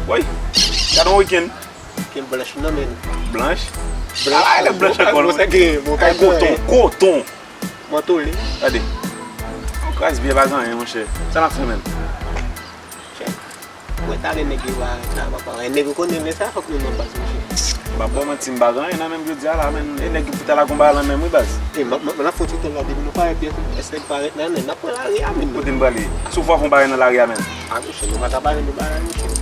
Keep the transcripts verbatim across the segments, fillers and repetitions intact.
Woy, gade yon wikenn. Kel blanch nan men. Blanch? Blanch. Ah, lè blanch ankò non. Sa gen, bon, ay, koton, koton. Mwen tou li. Gade. Ou kraz byen pa gen anyen, monchè. Sa n ap fè menm? Mwen ta renmen gen barèt la, papa. Nèg ou konnen lè sa fòk nou nan baz, monchè. M pa ba w manti, m pa gen anyen nan men m jodi a la, men. E nèg ki pou ta la gon bagay nan men m, wi, baz. E, m, m, m ap fè yon ti tan la, depi nou parèt byen, èske n parèt nan, nan, n ap pran lari a, men. Kote n prale? Si w fò fè yon bagay nan lari a, men. A, monchè, nou pa ta pale de bagay, monchè.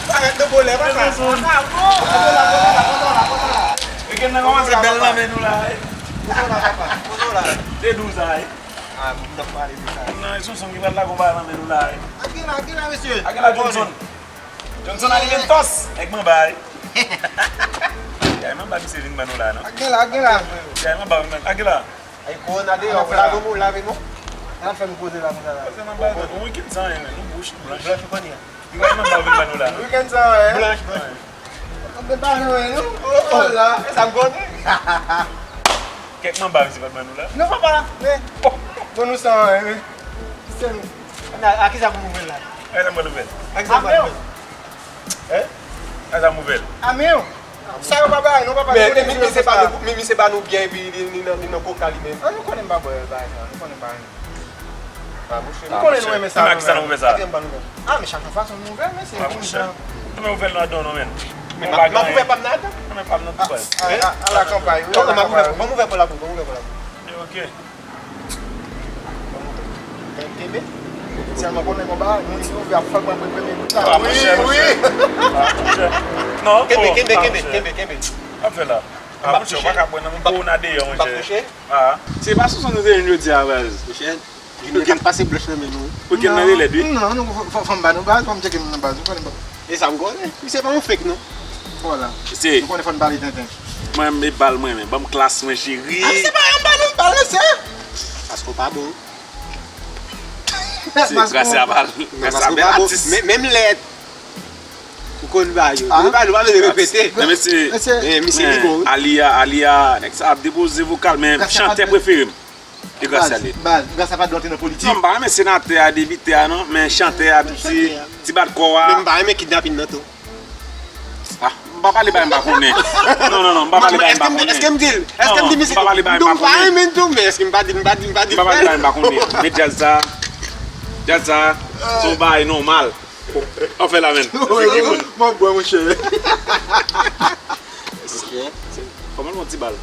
Parèt nan bolè, papa. Wikenn nan kòmanse bèl nan men nou la, wi. Kote w la, papa? Kote w la? Se douz a, wi. Ah, m t ap pale de sa. Nan, e Sonson ki pral lage yon bagay nan men nou la, wi. Ak gen la, ak gen la, mesye. Ak gen la, Johnson. Johnson Alimentos, nèg manba, wi. Yay manba misye vin ban nou la, non? Ak gen la, ak gen la. Yay manba vin ban, ak gen la. Ay, kowona deyò, lave men, lave men. An fè m poze la konsa la. Pase manba, yon wikenn san anyen, men, nou bouch blanch. Blanch ou konnen. Yay manba vin ban nou la, non? Wikenn san anyen. Blanch, blanch. An fè pa nou, non? Oh, oh, la, e sa m konnen. Kèk manba misye pa t ban nou la. Non, papa, men. Bon, nou san anyen, men. Se nou. A, a ki sa pou m ouvè l la? A ki sa pou m ouvè l? A ki sa pou m ouvè l? Hein? A ki sa pou m ouvè l? A men yo. Sa yo pa bay, non, papa. Men, men, men, se pa nou, men, men se pa nou byen, epi li, li nan, li nan koka li menm. Ah, nou konnen m pa bwè bagay sa, nou konnen m pa renmen. Ah, monchè. Nou konnen nou renmen sa, men a ki sa nou ouvè sa? A men chak fason nou ouvè, men se pou jan. Nou men ouvè l nan don nou, men. Men m ap ouvè pa m nan adan. Men pa m nan tou baz. A la kanpay, wi. Ban m ouvè pou la pou, ban m ouvè pou la pou. Ok. Kenbe. Sèlman konnen konba, moun ki ouvè ap fè l pran premye bout la. Ah, monchè, monchè. Ah, monchè. Non, kenbe, kenbe, kenbe, kenbe, kenbe. Sa ap fè la? Ah, monchè, ou pa ka bwè nan men kowona deyò, monchè. Ah. Se pa sou sa nou te jwenn jodi a, baz. Monchè, Junior t ap pase blanch nan men nou. Wikenn nan te lèd, wi. Non, non, fò, fò, fò m ba nou baz, fò m tcheke nou nan baz, nou konnen baz. E sa m konnen. Misye pa yon fake, non. Vwala. Se. Nou konnen fò n pale tenten. Mwen, e bal mwen, men. Ban m klas mwen, cheri. Ah, se pa yon bal, yon bal, mesye. Paske w pa bon. Se Gracia bal. Gracia bèl atis. Men, menm lè ou konn ba yo. Ah. Ou pa, ou pa bezwen repete. Men mesye, men misye li bon, wi. Alia, Alia, nèg sa ap depoze vokal, men chantè prefere m. E Gracia li. Baz, Gracia pa dwe antre nan politik. Non, m pa renmen senatè a, depite a, non, men chantè a, ti, ti bat kò a. Men m pa renmen kidnapin nan tou. Ah, m pa pale bagay m pa konnen. Non, non, non, m pa pale bagay m pa konnen. Èske m di l? Èske m di misye? Non, m pa pale bagay m pa konnen. Non, m pa renmen l tou, men èske m pa di l, m pa di l, m pa di l? M pa pale bagay m pa konnen. Men djaz sa, djaz sa, se yon bagay nòmal. Anfen la, men. M ap bwè, monchè. Kòman yon ti bal?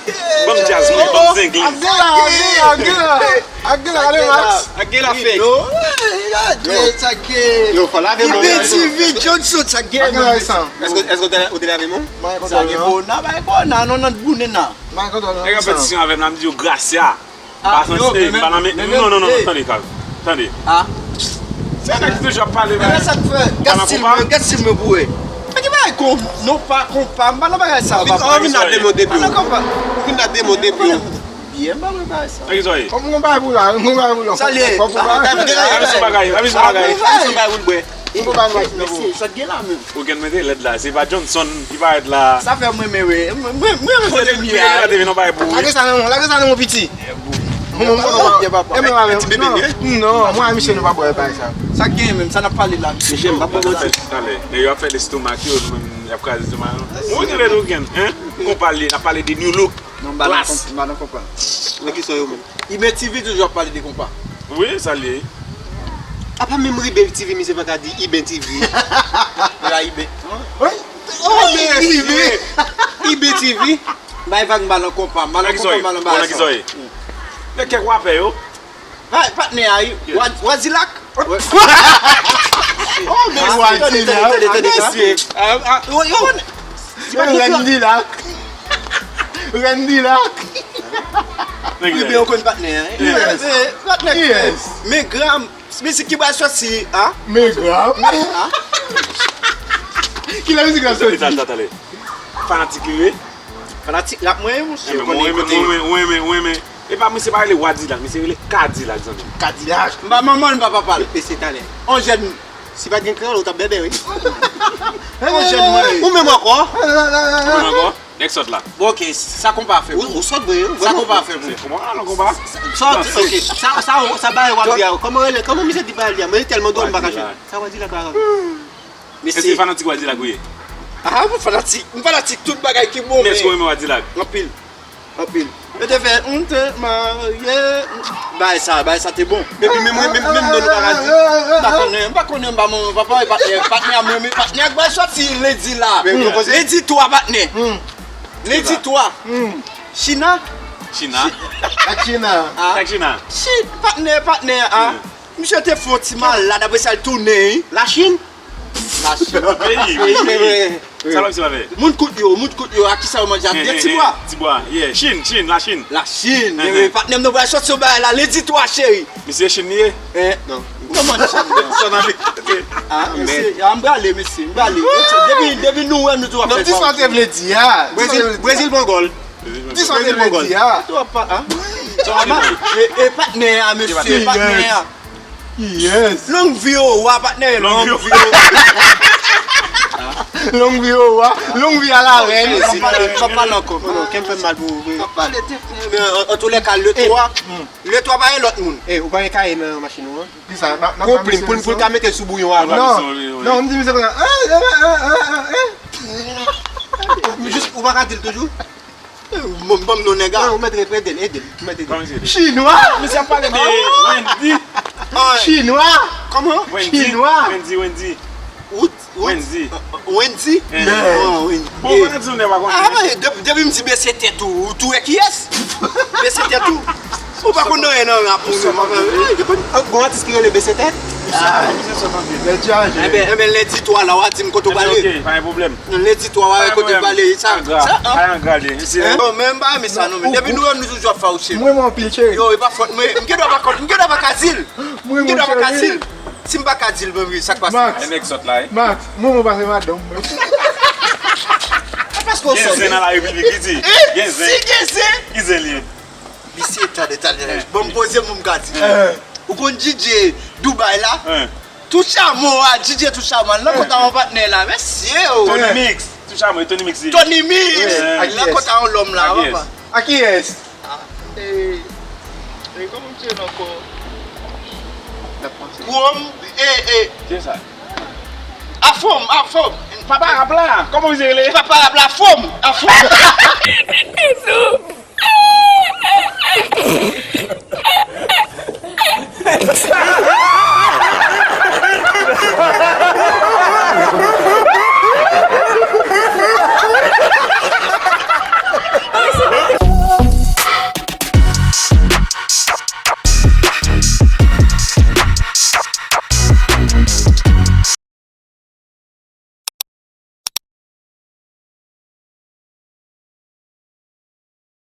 Ban m djaz mwen, ban m zenglen. Ak gen la, ak gen la, ak gen la. Ak gen la, gade Max. Ak gen la fake. Yo, gade sa gen. Yo, fò lave men. Ibe T V, Johnson, sa gen. Ak gen la, san. Èske, èske ou te, ou te lave men w? Sa gen kowona, bay kowona, non, nan bounen nan. Nèg ap fè disisyon avè m la, m di yo Gracia. Ah, pa sanse, yo, men, m pa nan men, men, non, non, non, hey. Tande, Carl. Tande. Ah. Se nèg ki toujou ap pale, men sa k fè, gad stil mwen, gad stil mwen pou wè. Mwen ki bagay kon, non pa konpa, m pa nan bagay sa, papa. Ou vin la demande pou. Pa nan konpa. Ou vin la demande pou. Byen, m pa nan bagay sa. Nèg ki soye. Kòm mwen bagay pou la, mwen bagay pou la. Sa l ye? Fò pou bagay. Amis bagay, amis bagay. Amis bagay pou l bwè. Ou konprann mwen? Mesye, sa t gen la menm. Ou gen mete lèd la, se pa Johnson ki parèt la. Sa fè mwen, men, wi. Mwen, mwen, mwen, mwen, mwen, mwen, mwen, mwen, mwen, mwen, mwen, mwen, mwen, mwen, mwen, mwen, mwen, mwen, mwen, piti. Mwen, mwen, mwen, mwen, mwen, mwen, non, mwen, a misye, nou pa bwè bagay sa. Sa gen menm, sa n ap pale la, misye. Misye, m pa pran manti. Talè, nèg yo ap fè lestomak yo, nou menm, y ap kraze lestomak nou. Mwen, gen lè nou gen, hein? Konpa li, n ap pale de new look. Non, m pa nan konpa. Nan ki sens yo menm? Iben T V toujou ap pale de konpa. Wi, sa l ye. Apa menm Iben T V, misye pa ka di Iben T V. Yo la Iben. Wi. Oh, mesye. Iben T V. Bay vag, m pa nan konpa, m pa nan konpa, m pa nan bagay sa. Nan ki sens yo? Nan kèk rapè yo. Ay, patnè a, wi. Wa-, Wazilak. Oh, mesye. Tande, tande, tande, tande, mesye. Ah, ah, yo, yo. Randy Lak. Randy Lak. Ebyen, ou konn patnè a, hein? Yes. Eh, patnè. Yes. Men gram, mizik ki pral sòti, ah? Men gram. Ah? Kilè mizik la sòti? Tande, tande, tande. Fanatik li, wi. Fanatik rap mwen, monchè. Ou konnen kote. Ou renmen, ou renmen, ou renmen. E Pa, misye pa rele Wadilak, misye rele Kadilak, zanmi m. Kadilak. M pa manman l, m pa papa l. E se talè. On jèn, si pa t gen kreyòl, ou t ap bèbè, wi. On jèn, mwen. Ou menm ankò? Ou menm ankò? Nèg sòt la. Bon, ok, sa konpa fè pou ou? Ou sòt vre, wi. Sa konpa fè pou ou? Konpa, alon konpa. Sòt, ok. Sa, sa, sa bagay w ap di a, kòman rele, kòman misye di bagay li a? Mwen tèlman dwòl, m pa ka jwenn. Sa Wadilak la. Mesye. Èske fanatik Wadilak ou ye? Ah, mwen fanatik, mwen fanatik tout bagay ki bon, men. Èske ou renmen Wadilak? Anpil. Anpil. Yo te fè, m te marye. Bagay sa, bagay sa te bon. Epi menm, menm, menm, menm non nou pa ka di. M pa konnen, m pa konnen, m pa manman, papa, e patnè, patnè a mwen, men patnè a k bay sòti lendi la. Lendi twa, patnè. Lendi twa. China. China. Ak China. Ah. Ak China. Shit, patnè, patnè a. Misye te fè yon ti malad, apre sa l tounen, wi. Lachin? Lachin. Peyi, peyi, peyi. Sa pa misye pa fè? Moun kout yo, moun kout yo, a kisa yo manje a? De ti bwa. Ti bwa, yeah. Chin, Chin, Lachin. Lachin, ewe, patnè m nan pral sòti yon bagay la, lendi twa, cheri. Misye Chin li ye? Eh, non. Kòman Chin? Sa nan li. Ah, mesye, ah, m prale, mesye, m prale. Depi, depi nou wè m, nou di w ap fè sa. Di sa w te vle di a. Brezil, Brezil pran gòl. Di sa w te vle di a. Ou ap pa, ah. E, e patnè a, mesye, patnè a. Yes. Long vi o wa, patnè, long vi o wa. Long vi o wa, long vi a la rèn. Mesye, pa pale ankò. Non, kè m fè m mal pou ou vre. Pa pale tèt. Men, an, an toulèka, le twa, le twa pa gen lòt moun. Eh, ou pa gen kaye nan machin ou an? Ki sa? Pou plim, pou, pou l ka mete l sou bouyon avan. Non, non, m di misye konsa. Jis, ou pa ka di l toujou? Bon, bon, non, nèg a. Ou mèt ede l, ede l, ou mèt ede l. Chinwa! Misye ap pale de Wendy. Chinwa! Kòman? Wendy. Chinwa! Wendy, Wendy. Wendy. Wendy? Yeah. Oh, Wendy. Bon, mwen di nou nèg pa konnen. Ah, men, de-, depi m di bese tèt ou, ou tou wè kiyès? Bese tèt ou. Ou pa konn anyen nan rap ou menm. Gon atis ki rele bese tèt? Ah. Misye sòt anpil. Lè di aje. Enben, enben, lendi twa la, w a di m kote w prale. Ok, pa gen pwoblèm. Lendi twa, w a kote w prale. Sa, sa, an. Bon, men m pa renmen sa non, men depi nou wè m, nou toujou ap fawouche. Mwen, mwen anpil, cheri. Yo, e pa fòt mwen. M gen dwa pa konn, m gen dwa pa ka di l. M gen dwa pa ka di l. Si m pa ka di l, ban m sa k pase. Max. E nèg sòt la, wi. Max, mwen, mwen pase madanm mwen. Paske w sòt. Gen zen nan la repiblik, li di. Gen zen. Si gen zen. Ki zen li ye? Misye, tande, tande. Bon, m poze pou m ka di. Ou konn D J Dubai la? Tou chamo a, D J Tou chamo a, nan kont a yon patnè la, mesye o. Tony Mix, Tou chamo, Tony Mix. Tony Mix, nan kont a yon lòm la, papa. A kiyès? Ah, eh, eh, kòman misye rele ankò? Kwòm, eh, eh. Kiyès sa? Afwòm, Afwòm. Papa rap la, kòman misye rele? Papa rap la, Afwòm, Afwòm.